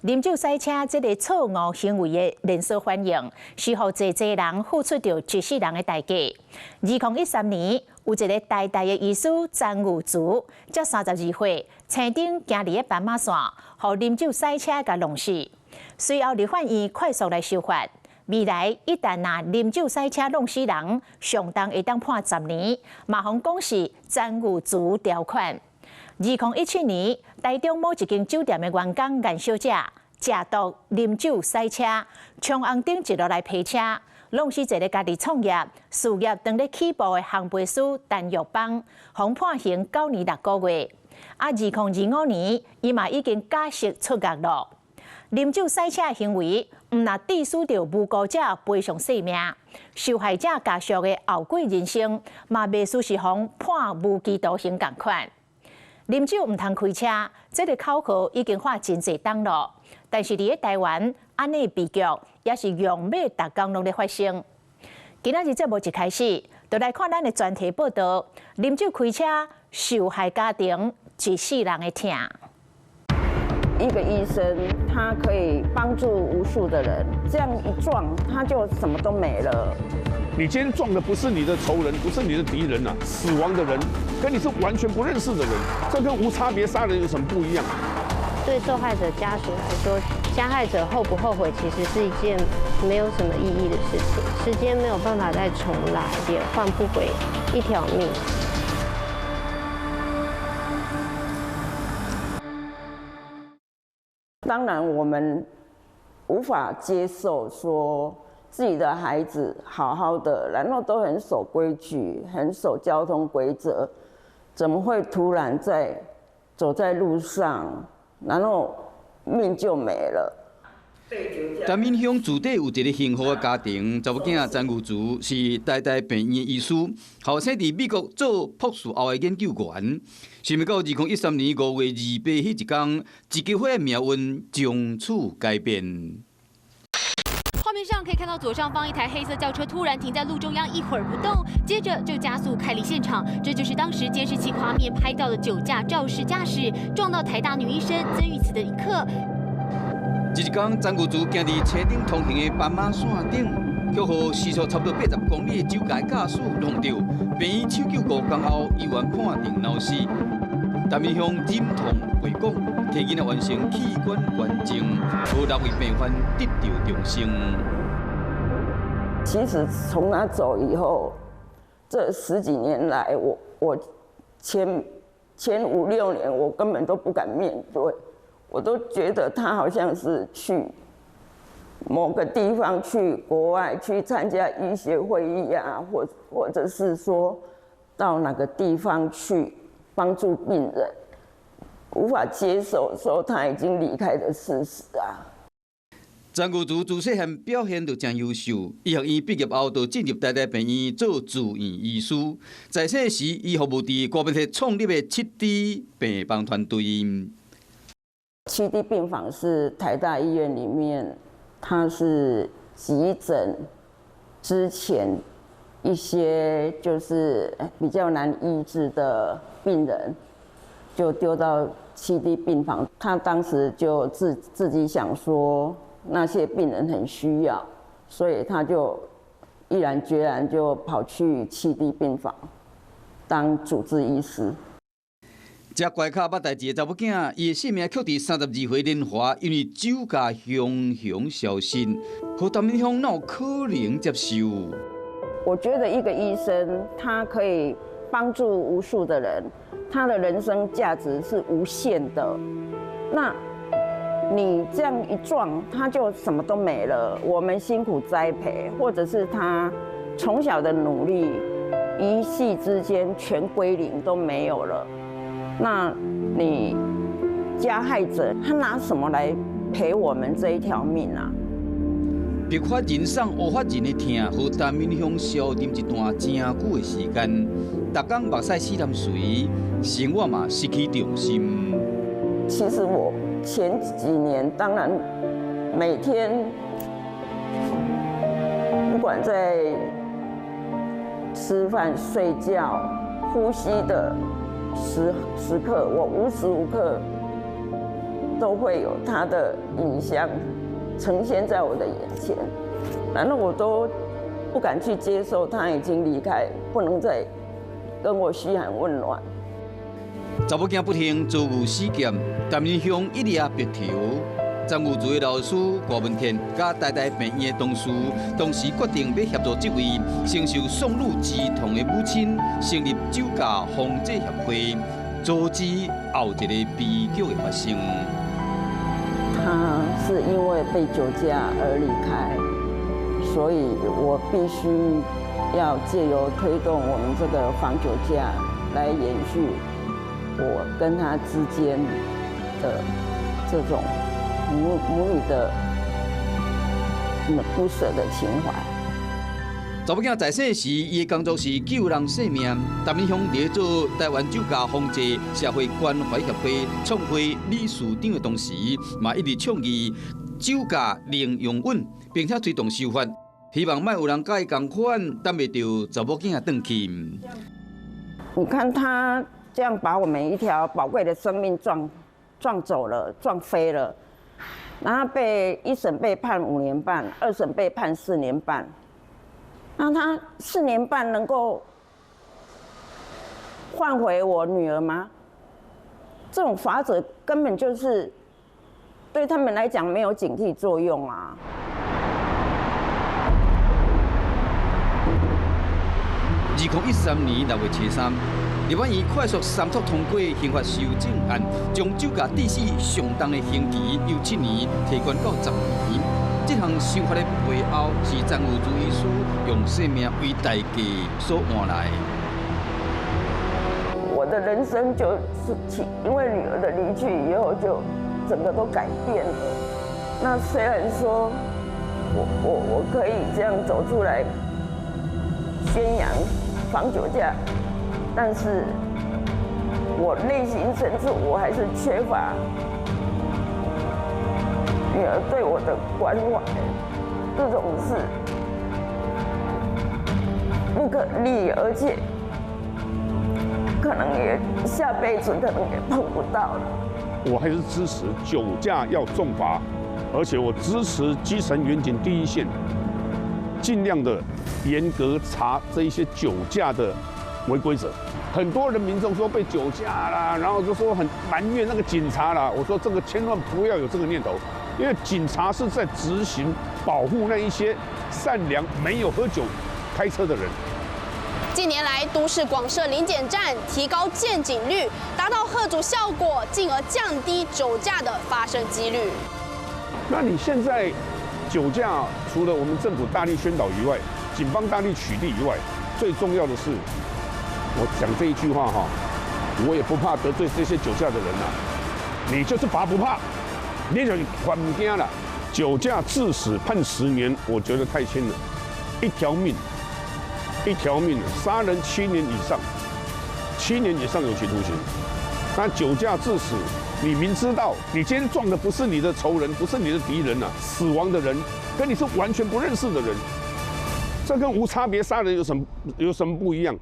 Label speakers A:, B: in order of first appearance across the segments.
A: 啉酒駛車這个錯誤行為的連鎖反應，是予濟濟人付出著一世人的代價。2013年，有一个台大的醫師詹玉慈，才32歲，青燈行佇个斑馬線，予啉酒駛車共弄死。隨後立法院快速來修法，未來一旦若啉酒駛車弄死人，上重會當判10年，嘛予人講是詹玉慈條款。2017年，台中某一間酒店的員工顏小姐食毒啉酒駛車，衝紅燈一路來爬車，弄死一个家己創業、事業當咧起步的烘焙師陳玉邦，予判刑9年6個月。啊，2025年，伊嘛已經假釋出獄囉。啉酒駛車的行為，毋但致使著無辜者賠償性命，受害者家屬的後悔人生，嘛袂輸是予判無期徒刑仝款。啉酒毋通開車，這个口號已經喊真濟冬囉。但是佇咧台灣，按呢悲劇也是樣欲逐工攏咧發生。今仔日節目一開始，就來看咱的專題報導：啉酒開車，受害家庭一世人的疼。
B: 一個醫生，他可以幫助無數的人，這樣一撞，他就什麼都沒了。
C: 你今天撞的不是你的仇人，不是你的敵人啊，死亡的人跟你是完全不認識的人，這跟無差別殺人有什麼不一樣？
D: 對受害者家屬來說，加害者後不後悔，其實是一件沒有什麼意義的事情。時間沒有辦法再重來，也換不回一條命。
B: 當然，我們無法接受說自己的孩子好好的，然後都很守規矩，很守交通規則，怎麼會突然在走在路上，然後命就沒了？
E: 陳敏鄉自底有一个幸福的家庭，查某囝詹玉慈是台大病院的醫師，後生佇美國做博士後的研究員。想欲到2013年5月28彼一工，一家伙的命運從此改變。
F: 畫面上可以看到左上方一台黑色轎車突然停在路中央，一會兒不動，接着就加速開離現場。這就是當時監視器畫面拍到的酒駕肇事駕駛撞到台大女醫生曾玉慈的一刻。
E: 這一工，詹玉慈行佇車頂通行的斑馬線頂，卻予時速差不多80公里的酒駕駕駛撞著，病院搶救5工後，醫院判定腦死。陳敏鄉忍痛陪講，替囡仔完成器官捐贈，予6位病患得著重生。
B: 其實從他走以後，這十幾年來，我前五六年，我根本都不敢面對。我都覺得他好像是去某個地方，去國外去參加醫學會議啊，或者是說到哪個地方去幫助病人，無法接受說他已經離開的事實啊。
E: 詹玉慈自細漢表現就誠優秀，醫學院畢業後就進入台大病院做住院醫師。在世時，伊服務佇郭明鐵創立的7D 病房團隊。
B: 7D 病房是台大醫院裡面，它是急診之前一些就是比較難醫治的病人，就丟到7D 病房。他當時就自己想說，那些病人很需要，所以他就毅然決然就跑去7D 病房當主治醫師。
E: 這關卡捌代誌的查某囝，伊的性命卻佇32歲年華，因為酒駕雄雄消失，予陳敏鄉哪有可能接受？
B: 我覺得一個醫生，他可以幫助無數的人，他的人生價值是無限的。那你這樣一撞，他就什麼都沒了。我們辛苦栽培，或者是他從小的努力，一夕之間全歸零，都沒有了。那你加害者，他拿什麼來賠我們這一條命啊？
E: 白髮人送烏髮人的疼，予陳敏鄉消沉一段誠久的時間。逐工目屎四潭水，生活嘛失去重心。
B: 其實我前幾年，當然每天不管在吃飯、睡覺、呼吸的時刻，我無時無刻都会有他的影像呈现在我的眼前，然后我都不敢去接受他已经离开，不能再跟我嘘寒问暖。
E: 查某囝不幸遭遇死劫，陈仁雄一夜白头。张玉如的老师郭文天，佮台大病院的同事，当时决定欲协助这位承受丧女之痛的母亲，成立酒驾防治协会，阻止后一个悲剧的发生。
B: 他是因为被酒驾而离开，所以我必须要借由推动我们这个防酒驾来延续我跟他之间的这种母女的不舍的情怀。
E: 查某囝在世时，伊的工作是救人性命。陈仁雄伫做台湾酒驾防治社会关怀协会创会理事长的同时，嘛一直倡议酒驾零容忍，并且推动修法，希望莫有人佮伊仝款，等袂著查某囝转去。
B: 你看他这样把我们一条宝贵的生命撞走了，撞飞了，然后被一审被判5年半，二审被判四年半。那他四年半能够换回我女儿吗？这种罚则根本就是对他们来讲没有警惕作用啊！2013
E: 年6月23，立法院快速三速通过刑法修正案，将酒驾致死上重的刑期由7年提悬到10年。这项修法的背后，是张玉如医师用生命为代价所换来。
B: 我的人生就是因为女儿的离去以后，就整个都改变了。那虽然说我可以这样走出来宣扬防酒驾，但是我内心深处我还是缺乏女儿对我的关怀，这种事不可逆，而且可能也下辈子可能也碰不到了。
C: 我还是支持酒驾要重罚，而且我支持基层员警第一线，尽量的严格查这一些酒驾的违规者。很多人民众说被酒驾啦，然后就说很埋怨那个警察啦。我说这个千万不要有这个念头，因为警察是在执行保护那一些善良没有喝酒开车的人。
G: 近年来，都市广设临检站，提高见警率，达到嚇阻效果，进而降低酒驾的发生几率。
C: 那你现在酒驾，除了我们政府大力宣导以外，警方大力取缔以外，最重要的是，我讲这一句话哈，我也不怕得罪这些酒驾的人呐。你就是罚不怕，你就罚毋惊啦。酒驾致死判10年，我觉得太轻了，一条命，一条命，杀人七年以上，七年以上有期徒刑。那酒驾致死，你明知道你今天撞的不是你的仇人，不是你的敌人呐，死亡的人跟你是完全不认识的人，这跟无差别杀人有什么不一样？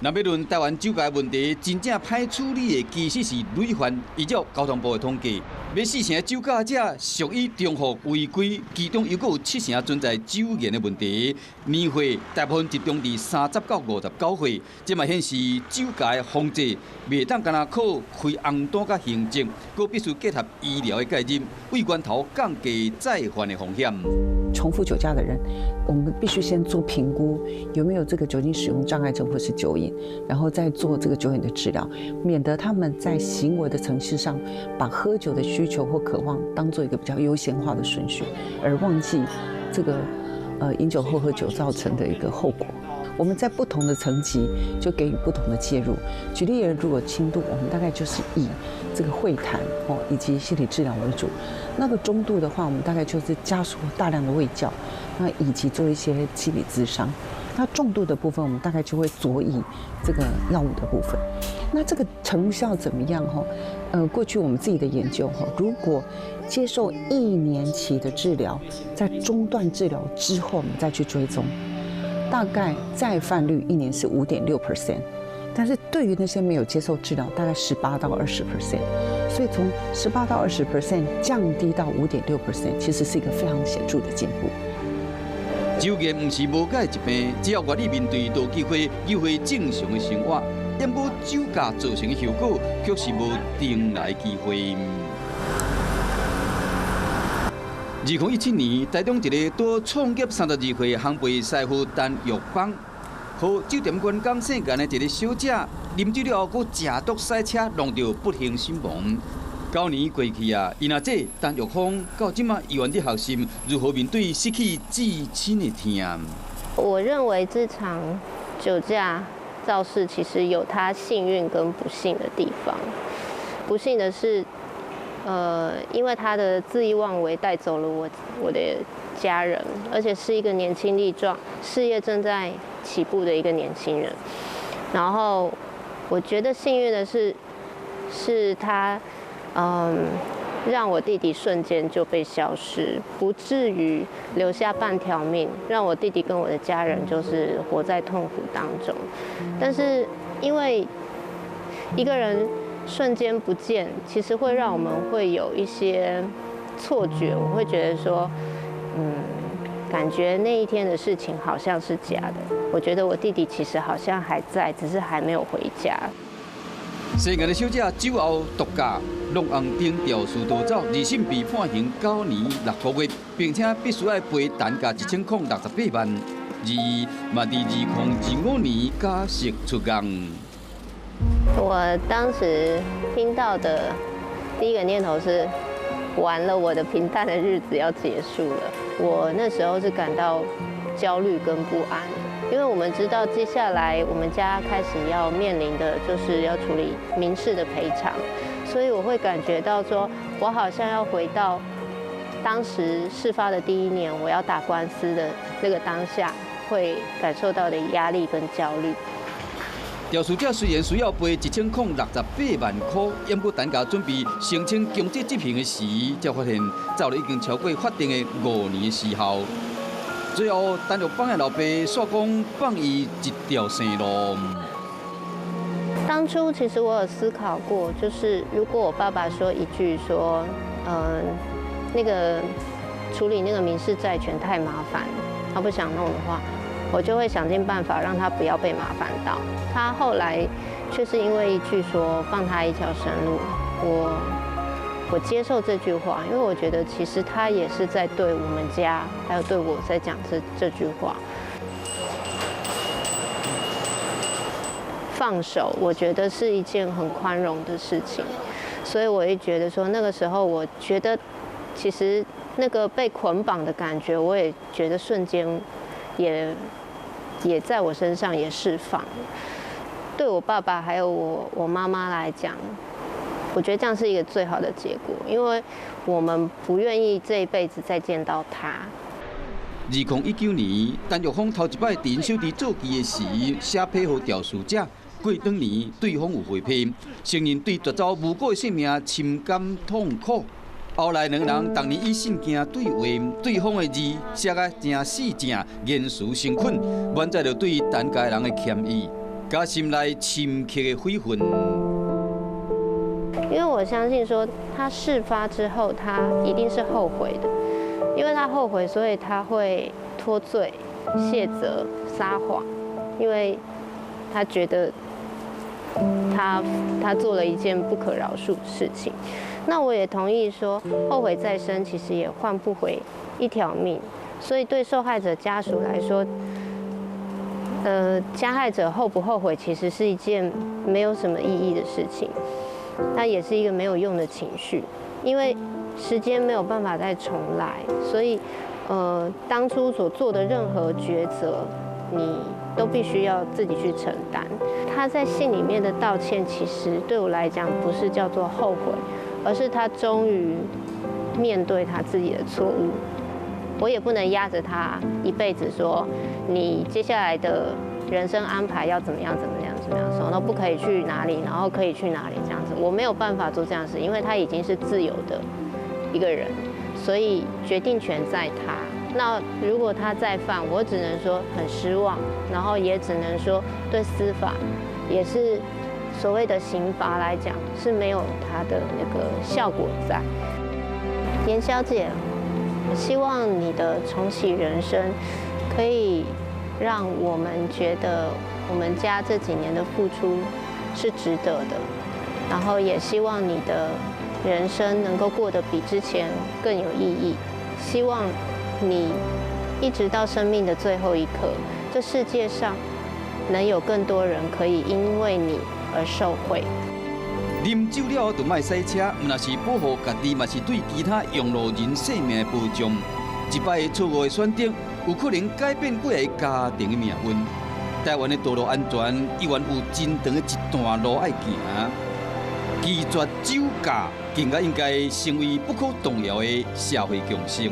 E: 若欲论台湾酒驾问题真正歹处理的，其实是累犯。依照交通部的统计，欲四成酒驾者属于重复违规，其中又阁有七成存在酒瘾的问题。年岁大部分集中伫30到59岁，这嘛显示酒驾的防治袂当干焦靠开红单佮行政，阁必须结合医疗的介入，为源头降低再犯的风险。
H: 重复酒驾的人，我们必须先做评估，有没有这个酒精使用障碍症或是酒瘾，然后再做这个酒瘾的治疗，免得他们在行为的层次上把喝酒的需求或渴望当做一个比较优先化的顺序，而忘记这个饮酒后喝酒造成的一个后果。我们在不同的层级就给予不同的介入。举例而言，如果轻度，我们大概就是以这个会谈哦以及心理治疗为主；那个中度的话，我们大概就是加速大量的卫教，那以及做一些心理咨商。那重度的部分，我们大概就会佐以这个药物的部分。那这个成效怎么样？哈，过去我们自己的研究哈，如果接受一年期的治疗，在中断治疗之后，我们再去追踪，大概再犯率一年是5.6%，但是對於那些沒有接受治療，大概18到20%，所以從18到20% 降低到5.6%，其實是一個非常顯著的進步。
E: 酒癮毋是無解的疾病，只要願意面對，就有機會救回正常的生活。不過酒駕造成的後果，卻是無重來機會。2017年，台中一个拄創業32歲的烘焙師傅陳玉芳，予酒店員工姓顏的一个小姐啉酒了後，閣食毒駛車，弄著不幸身亡。9年過去啊，𪜶阿姐陳玉芳到這馬猶原佇學習如何面對失去至親的疼。
D: 我認為這場酒駕肇事其實有他幸運跟不幸的地方。不幸的是，因為他的恣意妄為帶走了我的家人，而且是一個年輕力壯、事業正在起步的一個年輕人。然後我覺得幸運的是，是他，讓我弟弟瞬間就被消失，不至於留下半條命，讓我弟弟跟我的家人就是活在痛苦當中。但是因為一個人瞬間不見，其實會讓我們會有一些錯覺，我會覺得說，感覺那一天的事情好像是假的。我覺得我弟弟其實好像還在，只是還沒有回家。
E: 西安的小姐酒後毒駕，弄紅燈肇事逃走，二審被判刑9年6個月，並且必須愛賠陳家1068萬。而伊嘛佇2025年假釋出獄。
D: 我當時聽到的第一個念頭是：完了，我的平淡的日子要結束了。我那時候是感到焦慮跟不安，因為我們知道接下來我們家開始要面臨的就是要處理民事的賠償，所以我會感覺到說，我好像要回到當時事發的第一年，我要打官司的那個當下，會感受到的壓力跟焦慮。
E: 肇事者雖然需要賠1068萬塊，不過陳家準備申請強制執行的時，才發現走了已經超過法定的5年時效。最後，陳玉芳的老爸煞講放伊一條生路。
D: 當初其實我有思考過，就是如果我爸爸說一句說，那個處理那個民事債權太麻煩，他不想弄的話，我就會想盡辦法讓他不要被麻煩到。他後來卻是因為一句說放他一條生路，我接受這句話，因為我覺得其實他也是在對我們家，還有對我在講這句話。放手，我覺得是一件很寬容的事情，所以我也覺得說那個時候，我覺得其實那個被捆綁的感覺，我也覺得瞬間也在我身上也釋放。對我爸爸還有我媽媽來講，我覺得這樣是一個最好的結果，因為我們不願意這一輩子再見到他。
E: 2019年，陳玉芳頭一擺佇𪜶小弟做記的時，寫批予肇事者。過兩年，對方有回批，承認對奪走無辜的性命深感痛苦。後來兩人逐年以信件對話，對方的字寫甲誠四正，言辭誠懇，滿載著對陳家人的歉意，佮心內深刻的悔恨。
D: 因為我相信說，他事發之後，他一定是後悔的，因為他後悔，所以他會脫罪、卸責、撒謊，因為他覺得他做了一件不可饒恕的事情。那我也同意說，後悔再深，其實也換不回一條命。所以對受害者家屬來說，加害者後不後悔，其實是一件沒有什麼意義的事情，那也是一個沒有用的情緒，因為時間沒有辦法再重來，所以，當初所做的任何抉擇，你都必須要自己去承擔。他在信裡面的道歉，其實對我來講不是叫做後悔，而是他終於面對他自己的錯誤。我也不能壓着他一輩子說，你接下來的人生安排要怎麼樣怎麼樣怎麼樣，什麼都不可以去哪裡，然後可以去哪裡這樣子，我沒有辦法做這樣事，因為他已經是自由的一個人，所以決定權在他。那如果他再犯，我只能說很失望，然後也只能說對司法也是所谓的刑罚来讲是沒有它的那個效果在。嚴小姐，我希望你的重啟人生，可以讓我們覺得我們家這幾年的付出是值得的，然後也希望你的人生能夠過得比之前更有意義。希望你一直到生命的最後一刻，這世界上能有更多人可以因為你而受惠。
E: 啉酒了後就莫駛車，毋但是保護家己，嘛是對其他用路人性命的保障。一擺錯誤的選擇，有可能改變幾个家庭的命運。台灣的道路安全，依然有真長的一段路愛行。拒絕酒駕，更加應該成為不可動搖的社會共識。